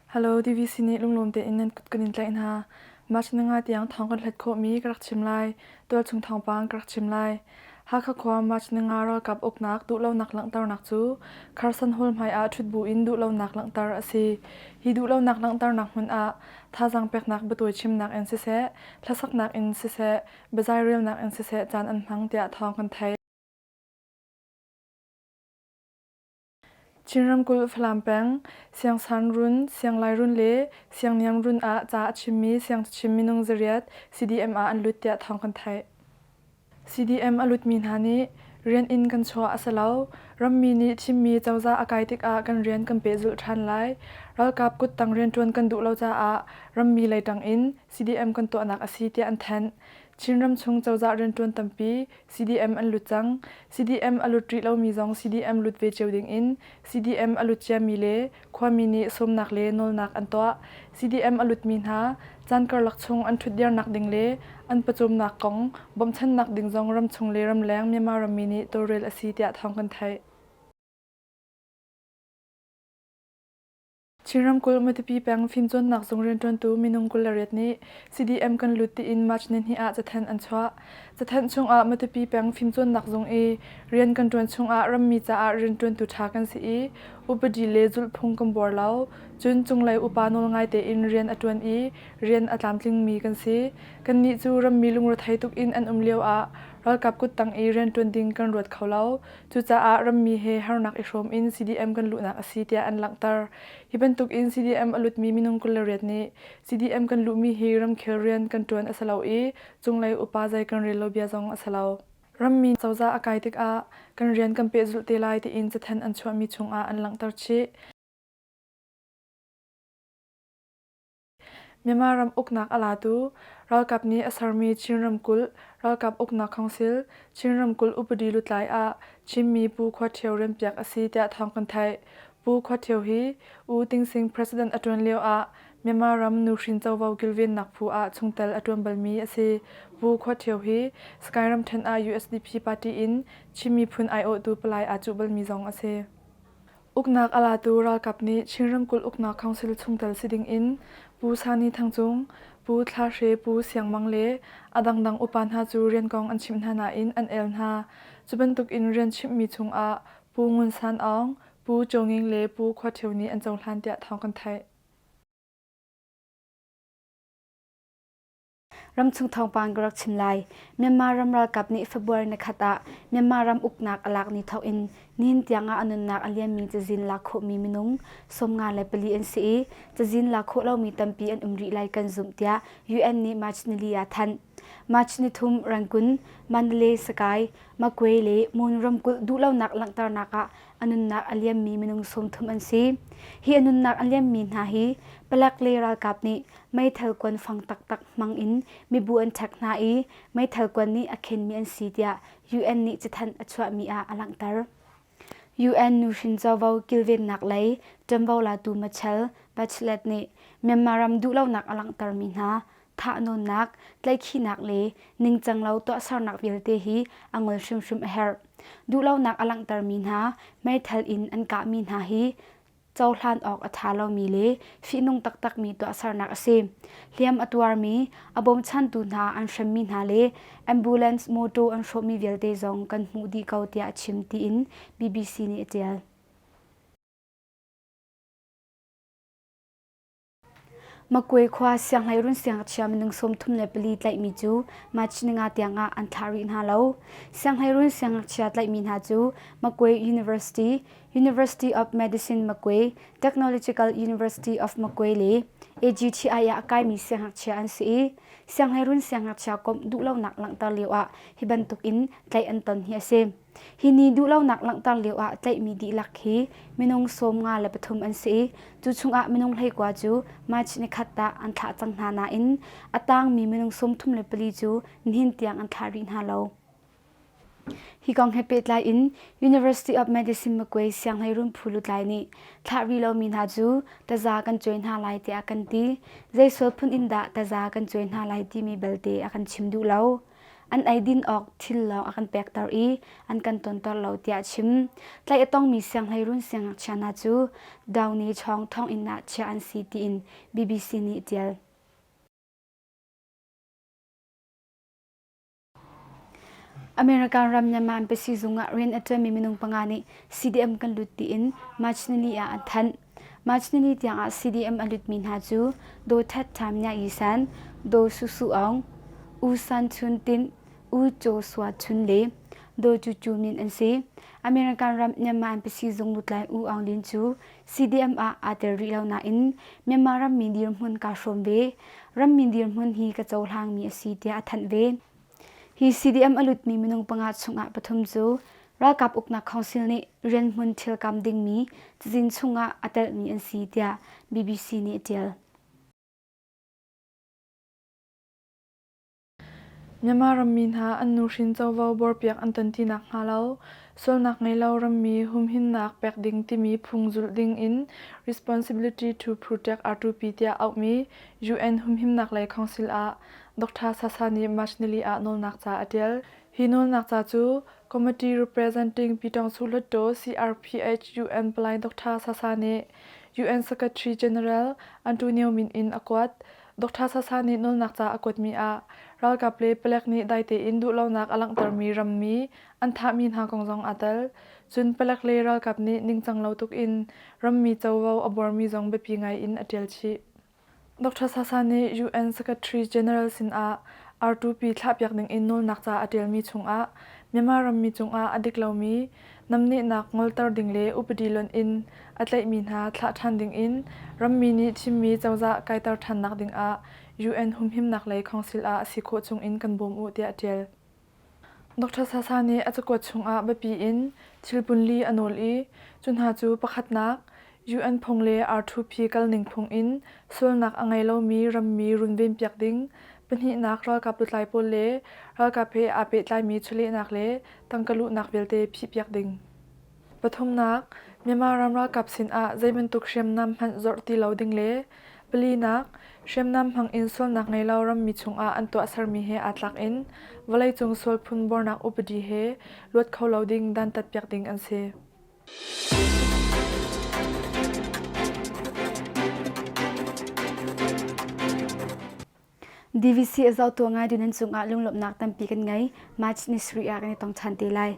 Hello, DVC nih lunglawm tein nan kut kan in tlaih hna. March ninga tiang thawng kan hlat khawhmi ka rak chim lai. Tualchung thawngpang ka rak chim lai. Hakha khua March ninga ralkap uknak duhlonak langhternak cu Kharsan Hall hmai ah ṭhut bu in duhlonak langhter a si. Hi duhlonak langhternak hmun ah thazaang peknak biatawi chimnak in siseh, hlasaknak in siseh, biazai relnak in siseh caan an hmang tiah thawng kan theih. Chin ramkulh Falam peng, Siangsan run, Sianglai run le Siangniam run ah ca a chimmi siangcachim minung zariat CDM ah an lut tiah thawng kan theih. CDM a lutmi hna nih rian in kan chuah a si lo. Rammi nih thimmi cozah a kai tikah kan rian kan pehzulh ṭhan lai. Ralkap kuttang rianṭuan kan duh lo caah rammi lei ṭang in CDM kan tuahnak a si tiah an thanh. Chinram chung cozah rianṭuan tampi CDM an lut cang. CDM a lut rih lomi zong CDM lut ve cio dingin CDM a lut ciami le khuami nih sawmnak le nawlnak an tuah. CDM a lutmi hna caan karlak chung an ṭhutdirnak ding le an pawcawmnak kong bawmchannak ding zong ramchung le ramleng Myanmar rammi nih tawlrel a si tiah thawng kan theih. Chin ramkulh Matupi peng fimcawnnak zung rianṭuantu minung 28 nih CDM kan lut tiin March nihnih ah cathanh an chuah. Cathanh chungah Matupi peng fimcawnnak zung i rian kan ṭuan chungah rammi caah rianṭuantu ṭha kan si i upadi le zulhphung kan buar lo. Cun cunglei upa nawlngai tein rian a ṭuan i rian a tlamtlingmi kan si. Kannih cu rammi lungrethei tuk in an um lioah ralkap kuttang i rianṭuan ding kan ruat kho lo. Cucaah rammi he harnak i hrawm in CDM kan luhnak a si tiah an langhter. Hi bantuk in CDM a lutmi minung 28 nih CDM kan luhmi hi ramkhel rian kan ṭuan a si lo i cunglei upa zei kan rel lo bia zong a si lo. Rammi cozah a kai tikah kan rian kan pehzulh te lai tiin cathanh an chuahmi chungah an langhter chih. Myanmar ram uknak a latu ralkap nih a sermi Chin ramkulh ralkap uknak council Chin ramkulh upadi lutlai ah Chinmi Pu Khua Ṭhio rianpiak a si tiah thawng kan theih. Pu Khua Ṭhio hi U Ting Sing president a ṭuan lio ah Myanmar ram nuhrin covo kilvennak phu ah chungtel a ṭuan balmi a si. Pu Khua Ṭhio hi Sky ramṭhen ah USDP party in Chin miphun aiawhtu palai aa cuh balmi zong a si. Uknak a latu ralkap nih Chin ramkulh uknak council chungtel si ding in Pu Sani Thang Cung, Pu Thla Hre, Pu Siang Mang le a dangdang upa hna cu rian kong an chimh hna nain an el hna. Cu bantuk in rian chimhmi chung ah Pu Ngun San Aung, Pu Cho Nging le Pu Khua Ṭhio nih an cohlan tiah thawng kan theih. Ramchung thawngpang ka rak chim lai. Myanmar ram ralkap nih February ni khat ah Myanmar ram uknak a lak ni thawk in nihin tiang ah a nunnak a liammi cazin lak khawhmi minung 54 an si i cazin lak khawh lomi tampi an um rih lai kan zumh tiah UN nih March nili ah thanh. March nithum Rangoon, Mandalay, Sakai, Magway le Mon ramkulh duhlonak langhternak ah a nunnak a liammi minung 30 an si. Hi a nunnak a liammi hna hi palek le ralkap nih meithal kuan fang taktak hmang in mibu an ṭhek hna i meithal kuan nih a khenmi an si tiah UN nih cathanh a chuahmi ah a langhter. UN nuhrin covo kilvennak lei ṭuanvo latu Michelle Bachelet nih Myanmar ram duhlonak a langhtermi hna thahnawnnak, tlaihkhihnak le ningcang lo tuahsernak vialte hi a ngol hrimhrim a herh. Duhlonak a langhtermi hna meithal in an kahmi hna hi cohlan awk a ṭha lomi le fihnung taktakmi tuahsernak a si. Hliam a tuarmi, a bawmchantu hna an hremmi hna le ambulance mawṭaw an hrawhmi vialte zong kan hmuh dih ko tiah a chim tiin BBC nih a ṭial. Makwe khua sianghleirun siangngakchia minung 34 tlaihmi cu March ninga tiangah an thlah rih hna lo. Sianghleirun siangngakchia tlaihmi hna cu Makwe University, University of Medicine Makwe, Technological University of Makwe le AGTI ah a kaimi siangngakchia an si i sianghleirun siangngakchia komh duhlonak langhter lio ah hi bantuk in tlaih an ton hi a si. Hi ni duhlonak langhter lio ah tlaihmi dihlak hi minung 53 an si i cu chungah minung 19 cu March nikhat ah an thlah cang hna nain a tangmi minung 34 cu nihin tiang an thlah rih hna lo. Hi kong he pehtlai in University of Medicine Magway sianghleirun phu lutlai nih thlah rih lomi hna cu taza kan cuai hna lai tiah kan ti. Zei sual phun in dah taza kan cuai hna lai timi belte a kan chim duh lo. An eidin awk thil lawng a kan pekter i an kan tonter lo tiah a chim. Tlaih a tongmi sianghleirun siangngakchia hna cu Downey Chawng thonginn ah chiah an si tiin BBC nih a ṭial. American ram Myanmar Embassy zung ah rian a ṭuanmi minung panga nih CDM kan lut tiin March nili ah an thanh. March nili tiangah CDM a lutmi hna cu Daw Thet Tham Nya Yi San, Daw Su Su Aung, U San Chun Tin, U Cho Sua Chun le Daw Cu Cu Min an si. American ram Myanmar Embassy zung lutlai U Aung Lin cu CDM ah aa tel rih lo nain Myanmar rammi dirhmun kaa hrawm ve. Rammi dirhmun hi ka cohlangmi a si tiah a thanh ve. Hi CDM a lutmi minung panga chungah pathum cu ralkap uknak council nih rianhmun thilkam dingmi cazin chungah a telhmi an si tiah BBC nih a ṭial. Myanmar rammi hna an nuhrin covo buarpiak an ton ti nakhnga lo sualnak ngei lo rammi humhimnak pek ding timi phung zulh ding in Responsibility to Protect R2P tiah auhmi UN humhimnak lei council ah Dr. Sasa nih March nili ah nawlnak ca a ṭial. Hi nawlnak ca cu Committee Representing Pyitaungsu Hluttaw CRPH UN Palai Dr. Sasa nih UN Secretary General Antonio min in a kuat. Dr. Sasa nih nawlnak ca a kuatmi ah ralkap le palek nih dai tein duhlonak a langhtermi rammi an thahmi hna kong zong aa tel. Cun palek le ralkap nih ningcang lo tuk in rammi covo a buarmi zong biapi ngai in a ṭial chih. Dr. Sasa nih UN Secretary General sinah R2P thlahpiak dingin nawlnak ca a ṭialmi chungah Myanmar rammi cungah a dik lomi namnehnak ngolter ding le upadi lonh in a tlaihmi hna thlah ṭhan dingin rammi nih thimmi cozah kaiter ṭhannak dingah UN humhimnak lei council ah a si khawh chungin kan bawm u tiah a ṭial. Dr. Sasa nih a cakuat chungah biapi in thil punli a nawl i cu hna cu pakhatnak, UN phung le R2P kalning phung in sualnak a ngei lomi rammi runvenpiak ding, pahnihnak ralkap lutlai pawl le ralkap he aa pehtlaimi chawlehnak le tangka luhnak vialte phihpiak ding. Pathumnak, Myanmar ram ralkap sinah zeibantuk hriamnam hmanh zorh ti lo ding le palinak, hriamnam hmang in sualnak ngei lo rammi chungah an tuahsermi he aa tlak in vawleicung sual phun buarnak upadi he luat kho lo ding dantatpiak ding an si. DVC a zohtu ngai dunan cungah lunglawmhnak tampi kan ngei. March ni sarih ah kan i tong ṭhan te lai.